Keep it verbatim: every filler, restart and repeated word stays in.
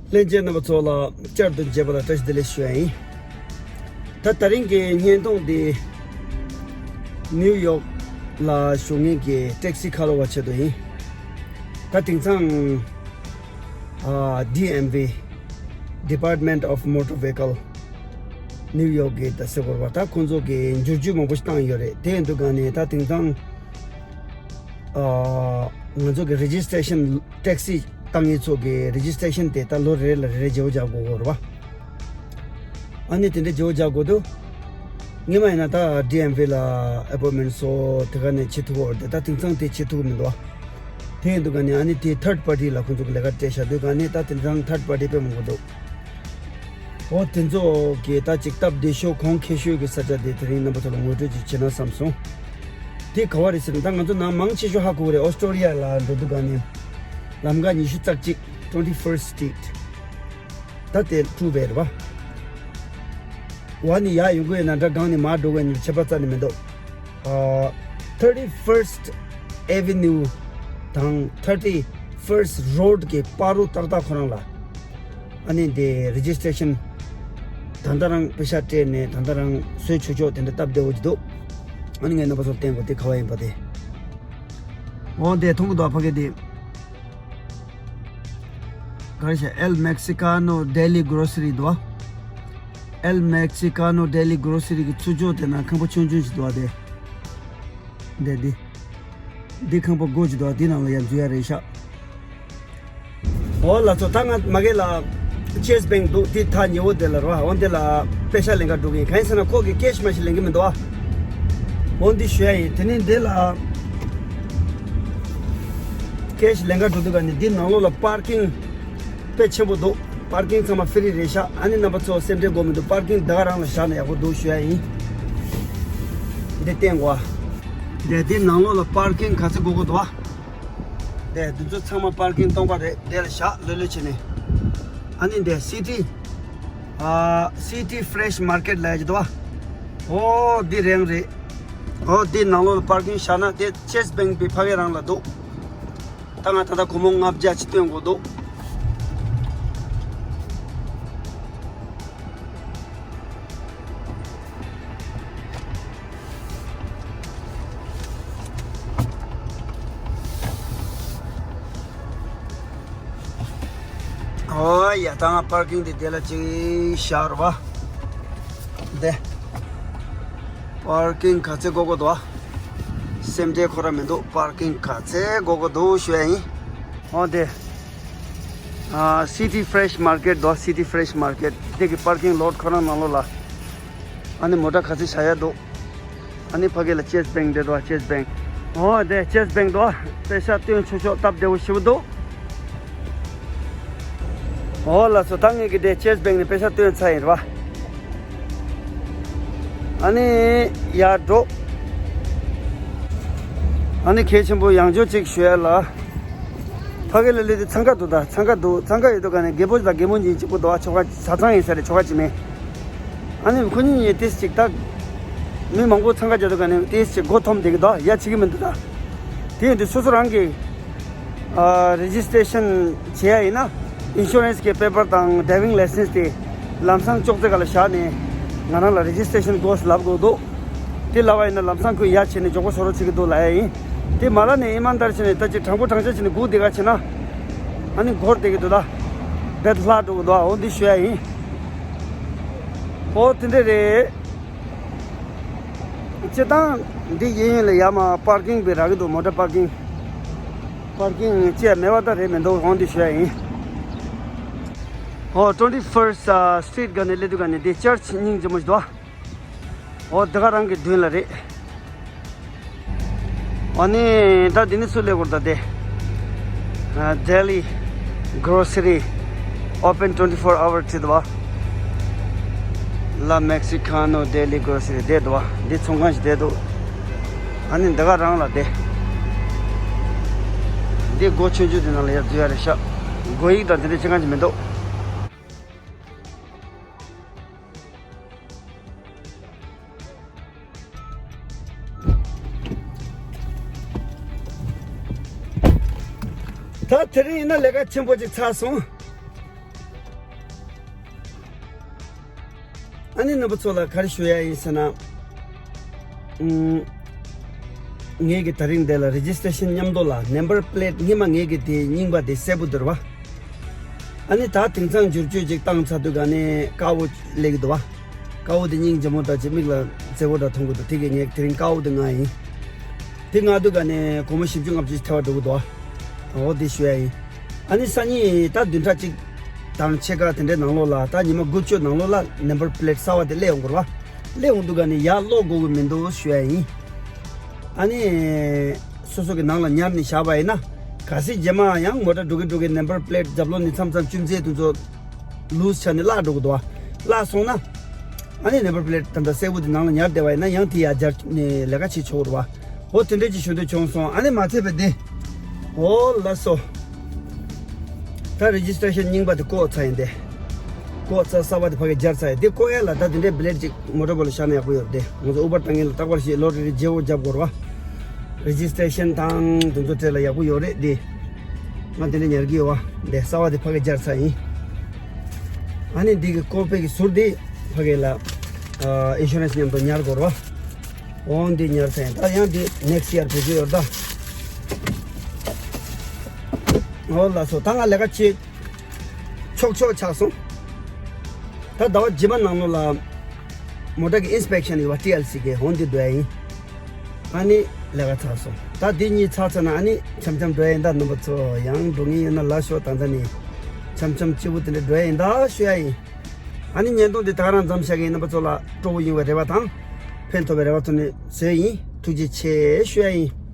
ལྷན་རྒྱས་རྣམ་པ་ཚོ་ལ་བསྐྱར་དུ་མཇལ་བ་ལ་བཀྲ་ཤིས་བདེ་ལེགས་ཞུ་ཡ་ཡིན། ད་དེ་རིང་གི་བརྙན་ཐུང་འདི་ནིའུ་ཡོག་ལ་བཞུགས་མཁན་གྱི་ཊེག་སི་ཁ་ལོ་བ་ཆེད་དུ་ཡིན། ད་དེང་སང་ཨ། ཌི་ཨེམ་ཝི། Department of Motor Vehicle། ནིའུ་ཡོག་གི་ད་ཟེར་དགོས་རེད་པ། ད་ཁོང་ཚོ་གི་འགྱུར་བཅོས་མང་པོ་ཞིག་བཏང་ཡོད་རེད། དེ་ཡིན་དུས་ག་ནས་ད་དེང་སང་ཨ། ང་ཚོ་གི་རེ་ཇི་སི་ཊེ་ཤན། ཊེག་སི་བཏང་མཁན་ཚོ་གི་རེ་ཇི་སི་ཊེ་ཤན་དེ་ད་ལོ་རེ་རེ་ལ་རེ་རེ་བརྗེ་པོ་རྒྱག་དགོས་ཀྱི་ཡོད་རེད་པ། ཨ་ནི་དེ་འདྲ་བརྗེ་པོ་རྒྱག་དགོས་དུས། སྔོན་མ་ཡིན་ན་ད་ཌི་ཨེམ་ཝི་ལ་ཨེ་པོའིན་མེན་ཊི་བཟོ་དེ་ག་ནས་བྱེད་ཐུབ་ཀྱི་ཡོད་རེད། ད་དེང་སང་དེ་བྱེད་ཐུབ་ཀྱི་མི་འདུག་པ། དེ་ཡིན་དུས་ག་ནས་ཨ་ནི་དེ་ཐར་ཌི་པར་ཊི་ལ་ཁོང་ཚོ་གི་ལས་ཀ་སྤྲད་བཞག་དུས་ག་ནས་ད་དེང་སང་ཐར་ཌི་པར་ཊི་དཔེ་མང་པོ་འདུག་འོ་དེ་ཚོ་གི་ད་ཅིག་སྟབས་བདེ་ཤོས་གོང་འཁེལ་ཤོས་ཀྱི་ས་ཆ་དེ་དེ་རིང་རྣམ་པ་ཚོ་ལ་ངོ་སྤྲོད་ཅིག་བྱེད་ན་བསམ་སོང་། དེ་ག་བ་རེད་ཟེར་ན། ད་ང་ཚོ་ནང་མང་ཆེ་ཤོས་ཧ་གོ་གི་རེད། ཨོ་སི་ཀྲོ་ལི་ཡ་ལ་འགྲོ་དུས་ག་ནས་ལམ་ཁ་ཉི་ཤུ་རྩ་གཅིག། ཊུ་ཝེན་ཊི་ཕར་སི་ཊི་སི་ཊི་རེད། ད་དེ་ཊུ་ཝེ་རེད་པ། འོ་ནི་ཡར་ཡོང་གི་ཡོད་ན་འདྲ། སྒང་ནས་མར་འགྲོ་གི་ཡོད་ན་ཁྱད་པར་རྩ་ནས་མི་འདུག་ཨ། ཐར་ཊི་ཕར་སི་ཊི་ཨེ་ཝེ་ནིའུ་དང་ཐར་ཊི་ཕར་སི་ཊི་རོ་ཌི་གི་བར་དུ་ཏག་ཏག་ཁོ་རང་ལ། ཨ་ནི་འདི་རེ་ཇི་སི་ཊེ་ཤན་ད་ལྟ་རང་པེ་ཤ་སྤྲད་ནས་ད་ལྟ་རང་བཟོས་ཆོག་ཆོག་དེ་འདྲ་སྟབས་བདེ་བོ་ཅིག་འདུག་ཨ་ནི་ངས་རྣམ་པ་ཚོར་བསྟན་དགོས་དེ་ག་བ་ཡིན་པ་དེ། འོ་དེ་མཐོང་གི་འདུག་ཕ་གི་དེ། ག་རེ་བྱས། El Mexicano Deli Grocery འདུག El Mexicano Deli Grocery གི་ཚུར་ཕྱོགས་དེ་ན་ཁང་པ་ཆུང་ཆུང་ཞིག་འདུག་དེ། འདི་འདི། འདི་ཁང་པ་སྒོ་ཅིག་འདུག་འདི་ནང་ལ་ཡར་འཛུལ་ཡ་རེད་ཤག་འོ་ལགས་སོ། ད་ང་མ་གི་ལ་ཅེ་སི་བེང་ཀི་འདུག་འདི་ཐག་ཉེ་བོ་དེ་ལ་རེད་པ། འོ་འདི་ལ་པེ་ཤ་ལེན་ག་འགྲོ་གི་ཡིན། གང་ཡིན་ཟེར་ན་ཁོ་གི་ཀེ་ཤི་མ་ཤི་ལེན་གི་མི་འདུག་པ། འོ་འདི་ཞུ་ཡ་ཡིན། དེ་ནས་འདི་ལ་ཀེ་ཤི་ལེན་ག་འགྲོ་དུས་ག་ནས་འདི་ནང་ལོགས་ལ་པར་ཀིང་དཔེ་ཆེན་པོ་འདུག་པར་ཀིང་ཚང་མ་ཕི་རི་རེད་ཤག་ཨ་ནི་རྣམ་པ་ཚོ་སེམས་ཁྲལ་དགོས་མི་འདུག་པར་ཀིང་ད་ག་རང་ལ་བཞག་ན་ཡག་པོ་འདུག་ཞུ་ཡ་ཡིན། འདི་བསྟན་དགོས། འདི་འདི་ནང་ལོགས་ལ་པར་ཀིང་ག་ཚོད་དགོས་དགོས་འདུག་པ། འདི་འདི་ཚོ་ཚང་མ་པར་ཀིང་སྟོང་པ་རེད། འདི་ལ་བཞག་ལོས་ལོས་བྱས་ནས། ཨ་ནི་འདི་སི་ཊི་ཨ། སི་ཊི་ཕེ་རེ་ཤི་མར་ཀེཊ་ལབ་ཡ་ཅིག་འདུག་པ། འོ་འདི་རང་རེད། འོ་འདི་ནང་ལོགས་ལ་པར་ཀིང་བཞག་ན་དེ་ཅེ་སི་བེང་ཀི་ཕ་གི་རང་ལ་འདུག་ད་ང་ད་ལྟ་སྒོར་མོ་ལྔ་བརྒྱ་ཅིག་བཏོན་དགོས་འདུག་ཨོ་ཡ། ད་ང་པར་ཀིང་དེ་དེ་ལ་ཅིག་བཞག་རོགས། འདི་པར་ཀིང་ག་ཚད་དགོས་དགོས་འདུག་པ། སེམས་ཁྲལ་ཁོ་རང་མི་འདུག་པར་ཀིང་ག་ཚད་དགོས་དགོས་འདུག་ཞུ་ཡ་ཡིན། ཨོ་དེ། ཨ། སི་ཊི་ཕེ་རེ་ཤི་མར་ཀེཊ་འདུག་སི་ཊི་ཕེ་རེ་ཤི་མར་ཀེཊ། དེ་གི་པར་ཀིང་ལོཊ་ཁོ་རང་ནང་ལོགས་ལ། ཨ་ནི་མོ་ཊ་ག་ཚོད་བཞག་ཡ་འདུག་ཨ་ནི་ཕ་གི་ལ་ཅེ་སི་བེང་ཀི་འདི་འདུག་ཅེ་སི་བེང་ཀི། ཨོ་དེ་ཅེ་སི་བེང་ཀི་འདུག་པེ་ཤ་བཏོན་ཆོག་ཆོག་སྟབས་བདེ་བོ་ཞེ་པོ་འདུག་ཨོ་ལགས་སོ། ད་ངེད་ཀྱི་དེ་ཅེ་སི་བེང་ཀི་ནས་པེ་ཤ་བཏོན་ཚར་ཡིན་རེད་པ། ཨ་ནི་ཡར་འགྲོ། ཨ་ནི་གལ་ཆེན་པོ་ཡང་བསྐྱར་ཅིག་ཞུ་ཡ་ལ། ཕ་གི་ལ་སླེབས་དུས་འཚང་ཁ་འདུག་ད་འཚང་ཁ་འདུག་འཚང་ཁ་ཡོད་དུས་ག་ནས་རྒད་པོ་དང་རྒད་མོ་གཉིས་གཅིག་པུ་འདུག་ཨ། ཆོ་ག་བཟའ་ཚང་ཡིན་ས་རེད། ཆོ་ག་ཅིག་མེད། ཨ་ནི་ཁོ་གཉིས་གཉིས་ཏིས་ཅིག་ད། མི་མང་པོ་འཚང་ཁ་རྒྱག་དུས་ག་ནས་ཏིས་ཅིག་མགོ་འཐོམ་བསྡད་ཀྱི་འདུག་ཡ་བྱེད་ཀྱི་མི་འདུག་ད། དེ་ཡིན་དུས་སོ་སོ་རང་གི་ཨ། རེ་ཇི་སི་ཊེ་ཤན་བྱེད་ཡ་ཡིན་ན། ཨིན་ཤུ་རན་སི་གི་པེ་པར་དང་ཌ་རའི་ཝིང་ལའི་སེན་སི་དེ་ལམ་སང་ཅོག་ཙེ་སྒང་ལ་བཞག་ནས་ང་རང་ལ་རེ་ཇི་སི་ཊེ་ཤན་དགོས་ལབ་དགོས་འདུག་དེ་ལབ་པ་ཡིན་ན་ལམ་སང་ཁོས་ཡ་བྱས་ནས་མགྱོགས་པོ་བཟོ་རོགས་བྱེད་ཀྱི་འདུག་ལབ་ཡ་ཡིན། དེ་མ་ལབ་ནས་ཨི་མན་དར་བྱས་ནས་ད་ཅིག་དྲང་པོ་དྲང་བཞག་བྱས་ནས་སྒུག་བསྡད་ག་བྱས་ན། ཨ་ནི་འགོར་བསྡད་ཀྱི་འདུག་ད། རྦད་ལྷག་འགྲོ་གི་འདུག་འོ་འདི་ཞུ་ཡ་ཡིན། འོ་དེ་འདྲ་རེད། སྤྱིར་བཏང་འདི་གཡས་གཡོན་ལ་ཡར་མར་པར་ཀིང་དཔེ་རག་གི་འདུག་མོ་ཊ་པར་ཀིང་། པར་ཀིང་ཅིག་མེད་པ་ད་རེད་མི་འདུག་འོ་འདི་ཞུ་ཡ་ཡིན། ཨོ། ཊུ་ཝེན་ཊི་ཕར་སི་ཊི་སི་ཊི་རིཊ་སྒང་ནས་སླེབས་དུས་སྒང་ནས་འདི་ཅར་ཆི་སྙིང་རྗེ་མོ་ཞིག་འདུག་ཨོ། འདི་ག་རང་གི་མདུན་ལ་རེད། ཨ་ནི་ད་འདི་ནས་ཚུར་སླེབས་དགོས་རེད་ད་དེ། ཨ། Deli Grocery open twenty-four hour བྲིས་འདུག་པ། La Mexicano Deli Grocery བསྡད་འདུག་པ། འདི་ཚོང་ཁང་ཞིག་བསྡད་འདུག་ཨ་ནི་འདི་ག་རང་ལ་བསྡད། འདི་སྒོ་ཆུང་ཆུང་དེ་ནང་ལ་ཡར་འཛུལ་ཡ་རེད་ཤག་སྒོ་ཡིག་དང་དེ་འདྲ་ཅི་གང་ཅིག་མི་འདུག་ད་དེ་རིང་ཡིན་ན་ལས་ཀ་ཆེན་པོ་ཅིག་ཚར་སོང་། ཨ་ནི་རྣམ་པ་ཚོ་ལ་ག་རེ་ཞུ་ཡ་ཡིན་ཟེར་ན། ཨུམ། ངེད་ཀྱི་ད་རིང་འདི་ལ་རི་ཇི་སི་ཊེ་ཤན་མཉམ་དུ་ལ་ནམ་བར་པི་ལེ་ཊི་སྔོན་མ་ངེད་ཀྱི་དེ་རྙིང་པ་དེ་སེར་པོ་འདུག་ར་བ། ཨ་ནི་ད་དེང་སང་བསྒྱུར་བཅོས་ཅིག་བཏང་ཚར་དུས་ག་ནས་དཀར་པོ་སླེབས་ཀྱི་འདུག་བ། དཀར་པོ་དེ་སྙིང་རྗེ་མོ་འདྲ་ཅིག་མིག་ལ་མཛེས་པོ་འདྲ་མཐོང་གི་འདུག་དེ་གི་ངས་དེ་རིང་དཀར་པོ་དེ་མངགས་ཡིན། དེ་མངགས་དུས་ག་ནས་སྒོར་མོ་བཞི་བཅུ་ལྔ་བཅུ་ཞིག་ཐེ་བ་འགྲོ་གི་འདུག་བ། འོ་དེ་ཞུ་ཡ་ཡིན། ཨ་ནི་སང་ཉིན་ད་བདུན་ཕྲག་གཅིག་དང་ཕྱེད་ཀ་དེ་འདྲའི་ནང་ལོགས་ལ་ད་ཉི་མ་དགུ་བཅུ་ནང་ལོགས་ལ་ནམ་བར་པི་ལེ་ཊི་གསར་པ་དེ་སླེབས་ཡོང་གི་རེད་བ། སླེབས་ཡོང་དུས་ག་ནས་ཡར་སློག་དགོས་ཀྱི་མི་འདུག་ཞུ་ཡ་ཡིན། ཨ་ནི། སོ་སོ་གི་ནང་ལ་ཉར་ནས་བཞག་པ་ཡིན་ན། གལ་སྲིད་རྗེས་མ་ཡང་མོ་ཊ་འགྲོ་གི་འགྲོ་གི་ནམ་བར་པི་ལེ་ཊི་རྒྱབ་ལོགས་ནས་མཚམས་མཚམས་ཅུང་ཟད་དེ་ཚོ་ལུ་སི་ཆགས་ནས་བརླག་འགྲོ་གི་འདུག་བ། བརླག་སོང་ན། ཨ་ནི་ནམ་བར་པི་ལེ་ཊི་ད་ལྟ་སེར་པོ་དེ་ནང་ལ་ཉར་བསྡད་པ་ཡིན་ན་ཡང་དེ་ཡར་སྦྱར་ནས་ལས་ཀ་བྱེད་ཆོག་གི་རེད་བ། འོ་དེ་འདྲས་ཅིག་ཞུ་འདོད་བྱུང་སོང་། ཨ་ནི་མ་ཚད་པ་དེ། འོ་ལགས་སོ། ད་རི་ཇི་སི་ཊེ་ཤན་རྙིང་པ་དེ་བཀོག་ཚར་ཡིན་ཏེ། བཀོག་ཚར། གསར་པ་དེ་ཕ་གིར་སྦྱར་ཚར་ཡིན། དེ་བཀོག་ཡ་ལ་ད་དེ་འདྲའི་བི་ལེ་ཊི་ཅིག་མོ་ཊ་བོ་ལ་བཞག་ན་ཡག་པོ་ཡོད་རེད་དེ། ང་ཚོ་ཨུ་བར་བཏང་མཁན་ལ་རྟག་པར་ཞིག་ལོ་རེ་རེ་བརྗེ་བོ་རྒྱབ་དགོས་རེད་བ། རི་ཇི་སི་ཊེ་ཤན་དང་དེ་ཚོ་གྲས་ལ་ཡག་པོ་ཡོད་རེད་དེ། ང་དེ་འདྲ་ཉར་གི་ཡོད་བ། དེ་གསར་པ་དེ་ཕ་གིར་སྦྱར་ཚར་ཡིན། ཨ་ནི་འདི་གི་བཀོག་པའི་གི་ཟུར་དེ་ཕ་གི་ལ་ཨ་ཨིན་ཤུ་རན་སི་མཉམ་དུ་ཉར་དགོས་རེད་བ། འོ་འདི་ཉར་ཚར་ཡིན། ད་ཡང་འདི་ནེག་སི་ཊི་ཡར་བེད་སྤྱོད་ཡོད་རེད་ད། འོ་ལགས་སོ། ད་ང་ལས་ཀ་བྱེད་ཆོག་ཆོག་ཆགས་སོང་། ད་ཟླ་བ་རྗེས་མ་ནང་ལོགས་ལ་མོ་ཊ་གི་ཨིན་སི་པེག་ཤན་ཡོད་པ། ཊི་ཨེལ་སི་གི་འོ་འདི་འགྲོ་ཡ་ཡིན། ཨ་ནི་ལས་ཀ་ཚར་སོང་། ད་འདི་གཉིས་ཚར་ཚར་ན་ཨ་ནི་འཆམ་འཆམ་འགྲོ་ཡ་ཡིན། ད་རྣམ་པ་ཚོ་ཡང་འགྲོ་མཁན་ཡོད་ན་ལབ་ཤོག་ད་ལྟ་ནས་འཆམ་འཆམ་སྐྱིད་པོ་དེ་འདྲ་འགྲོ་ཡ་ཡིན་ད་ཞུ་ཡ་ཡིན། ཨ་ནི་བརྙན་ཐུང་འདི་ད་ག་རང་མཚམས་བཞག་གི་ཡིན། རྣམ་པ་ཚོ་ལ་སྤྲོ་པོ་ཡོང་བའི་རེ་བ་དང་། ཕན་ཐོགས་པའི་རེ་བ་ཐོག་ནས་བཟོས་ཡིན། ཐུགས་རྗེ་ཆེ་ཞུ་ཡ་ཡིན།